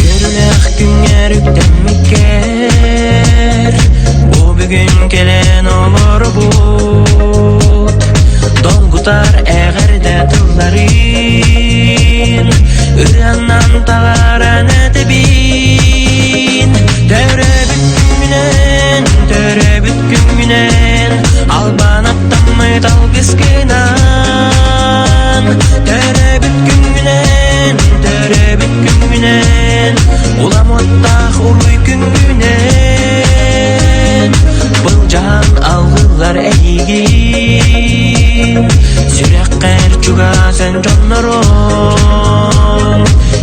Үөрүүлээх күҥҥэр үктэммиккэр, Бу бүгүн кэлэн олоробут. Долгутар эҕэрдэ тылларын Ырыанан таҕаран этэбин. Төрөөбүт күҥҥүнэн, төрөөбүт күҥҥүнэн, Албан аттаммыт алгыскынан. Төрөөбүт күҥҥүнэн, төрөөбүт күҥҥүнэн, Улам уоттаах уруй күҥҥүнэн. Былдьаан алгыллар эйигин, Сүрэххэр чугас эн дьонноруҥ,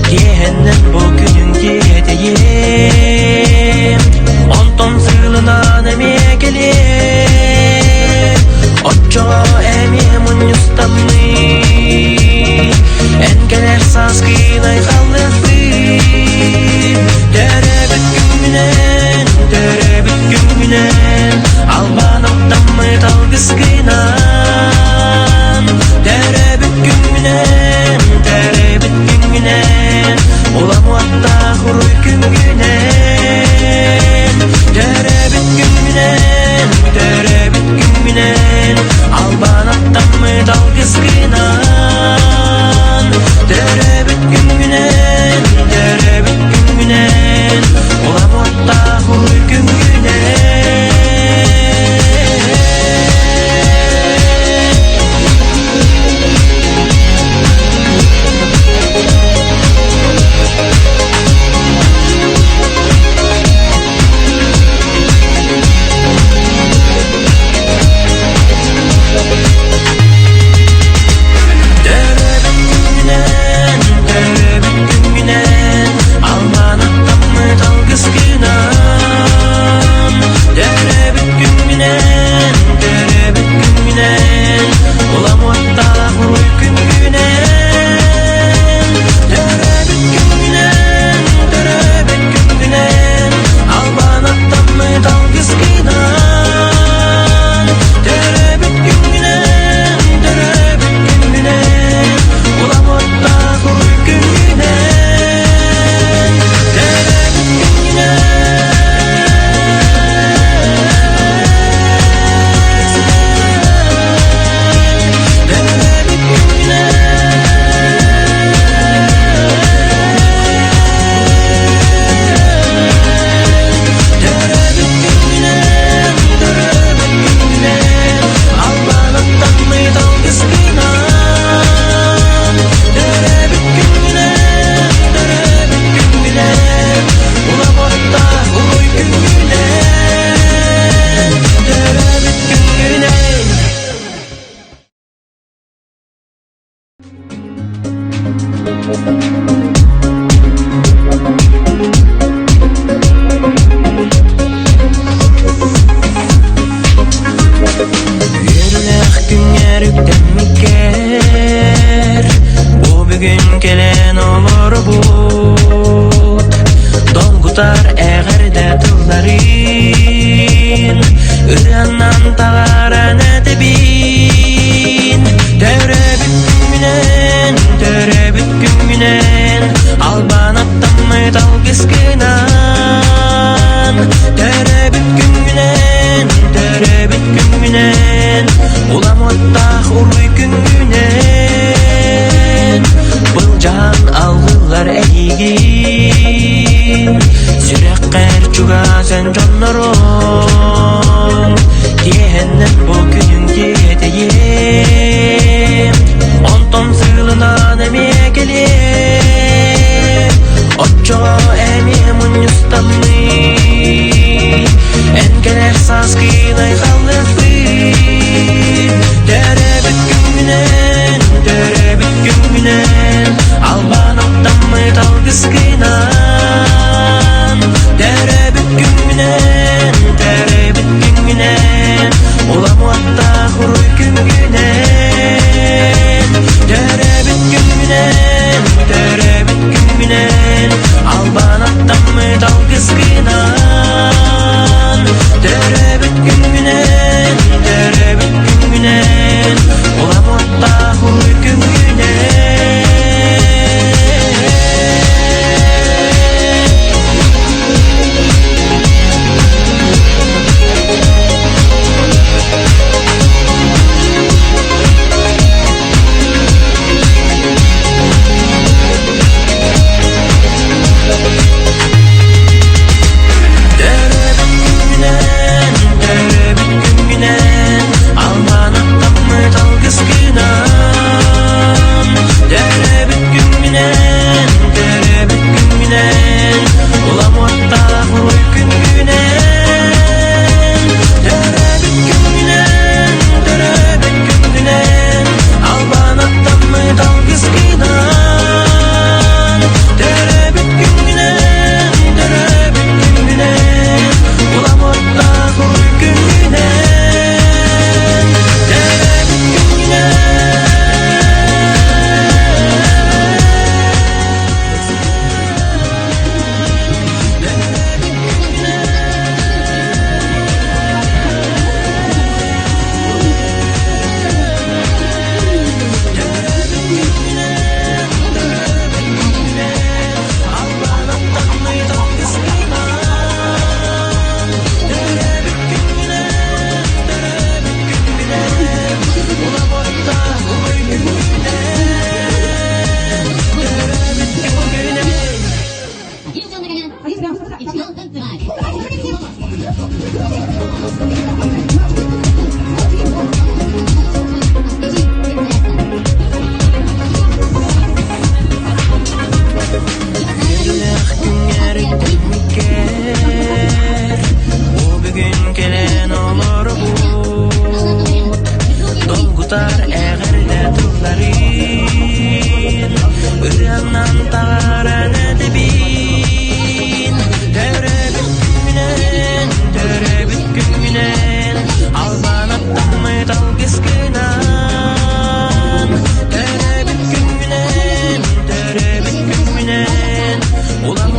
Киэһэннэн бу күнүҥ тиэтэйиэм, Онтон сыылынан эмиэ кэлиэм, Оччоҕо эмиэ мунньустаммыт, Эн кэлэр сааскын айхаллыахпыт. Төрөөбүт күҥҥүнэн, төрөөбүт күҥҥүнэн, Албан аттаммыт алгыскынан. Төрөөбүт күҥҥүнэн, төрөөбүт күҥҥүнэн, Улам уоттаах уруй күҥҥүнэн. Төрөөбүт күҥҥүнэн, төрөөбүт күҥҥүнэн, Албан аттаммыт алгыскынан. Төрөөбүт күҥҥүнэн, төрөөбүт күҥҥүнэн, Улам уоттаах уруй күҥҥүнэн. Төрөөбүт күҥҥүнэн, төрөөбүт күҥҥүнэн, Албан аттаммыт алгыскынан. Төрөөбүт күҥҥүнэн, төрөөбүт күҥҥүнэн, Улам уоттаах уруй күҥҥүнэн. Төрөөбүт күҥҥүнэн, төрөөбүт күҥҥүнэн, Албан аттаммыт алгыскынан. Төрөөбүт күҥҥүнэн, төрөөбүт күҥҥүнэн, Улам уоттаах уруй күҥҥүнэн. Төрөөбүт күҥҥүнэн. Төрөөбүт күҥҥүнэн. Төрөөбүт күҥҥүнэн, төрөөбүт күҥҥүнэн, Албан аттаммыт алгыскынан. Төрөөбүт күҥҥүнэн, төрөөбүт күҥҥүнэн, Улам уоттаах уруй күҥҥүнэн. Төрөөбүт күҥҥүнэн. Үөрүүлээх күҥҥэр үктэммиккэр, Бу бүгүн кэлэн олоробут. Долгутар эҕэрдэ тылларын Ырыанан таҕаран этэбин. Төрөөбүт күҥҥүнэн, төрөөбүт күҥҥүнэн, Албан аттаммыт алгыскынан. Төрөөбүт күҥҥүнэн, төрөөбүт күҥҥүнэн, Улам уоттаах уруй күҥҥүнэн. Былдьаан алгыллар эйигин, Сүрэххэр чугас эн дьонноруҥ, Киэһэннэн бу күнүҥ тиэтэйиэм, Онтон сыылынан эмиэ кэлиэм, Оччоҕо эмиэ мунньустаммыт, Эн кэлэр сааскын айхаллыахпыт. Төрөөбүт күҥҥүнэн, төрөөбүт күҥҥүнэн, Албан аттаммыт алгыскынан. Төрөөбүт күҥҥүнэн, төрөөбүт күҥҥүнэн, Улам уоттаах уруй күҥҥүнэн. Төрөөбүт күҥҥүнэн, төрөөбүт күҥҥүнэн, Албан аттаммыт алгыскынан. Төрөөбүт күҥҥүнэн. Үөрүүлээх күҥҥэр үктэммиккэр, Бу бүгүн кэлэн олоробут, Долгутар эҕэрдэ тылларын Ырыанан таҥаран этэбин. Төрөөбүт күҥҥүнэн, төрөөбүт күҥҥүнэн, Албан аттаммыт алгыскынан. Төрөөбүт күҥҥүнэн, төрөөбүт күҥҥүнэн, Улам.